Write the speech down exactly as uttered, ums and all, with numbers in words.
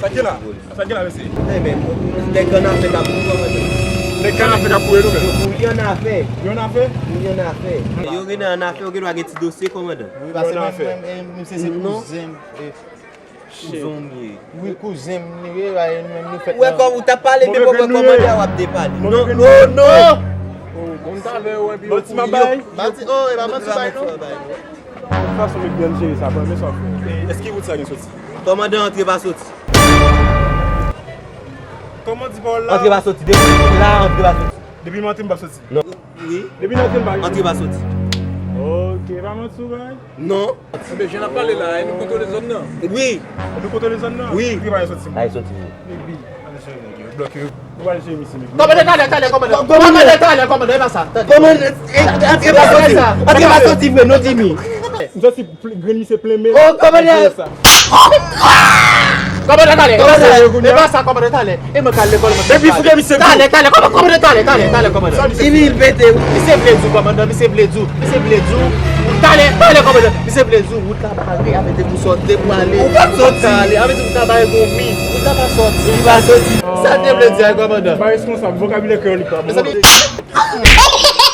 Sa ki la? Sa gen la, mesye? Nèg annafè k ap kouri, kòmandan. Nèg annafè k ap kouri, nou menm. Yo kouri annafè. Yo annafè? Kouri annafè. Yo gen annafè, yo gen dwa gen ti dosye, kòmandan. Wi, paske menm, menm, menm, misye se kouzen m, e, kouzen m ye. Wi, kouzen m li ye, e, nou menm nou fèt. Wè, kòm ou t ap pale, men kòmandan, w ap depale. Non, non, non. Moun ta vè ou, epi yo kouri, yo. Bati, oh, e pa manti bay, non. De tout fason, m byen jere sa, pran men sa w fè. Èske wout sa gen soti? Kòmandan, antre pa soti. Kòman di pawòl la? Antre pa soti. Depi la, antre pa soti. Depi m antre, m pa soti. Non. Wi. Depi m antre, m pa. Antre pa soti. Ok, pa manti w bay. Non. Enben, jan n ap pale la, e nou kontwole zòn nan? Wi. E nou kontwole zòn nan? Wi. Antre pa soti. Ay soti. Epi, ale sou nèg yo. Blòke yo. Ou pral jere misye, nèg yo. Kòmandan, talè, talè, kòmandan. Kòmandan, talè, kòmandan, e pa sa. Tande. Kòmandan, e, antre pa soti. Antre pa soti vre, non, Jimmy. M santi pl-, grenn misye plen men. Oh, kòmandan. Kòmandan, talè. Kòmandan, e pa sa, kòmandan, talè. E mwen k al lekòl, mwen. Epi fouke misye. Talè, talè, kòmandan, kòmandan, talè, talè, talè, kòmandan. Jimmy, l pete, wi. Misye vle di w, kòmandan, misye vle di w. Misye vle di w. Talè, talè, kòmandan. Misye vle di w, wout la bare, avè te pou sòti, te pou ale. Ou pa sòti. Talè, avè te pou ta bare gon mi. Ou ta pa sòti. Li pa sòti. Sa te vle di a, kòmandan? Pa responsab, vokabilè kreyòl li pa bon. Mezanmi.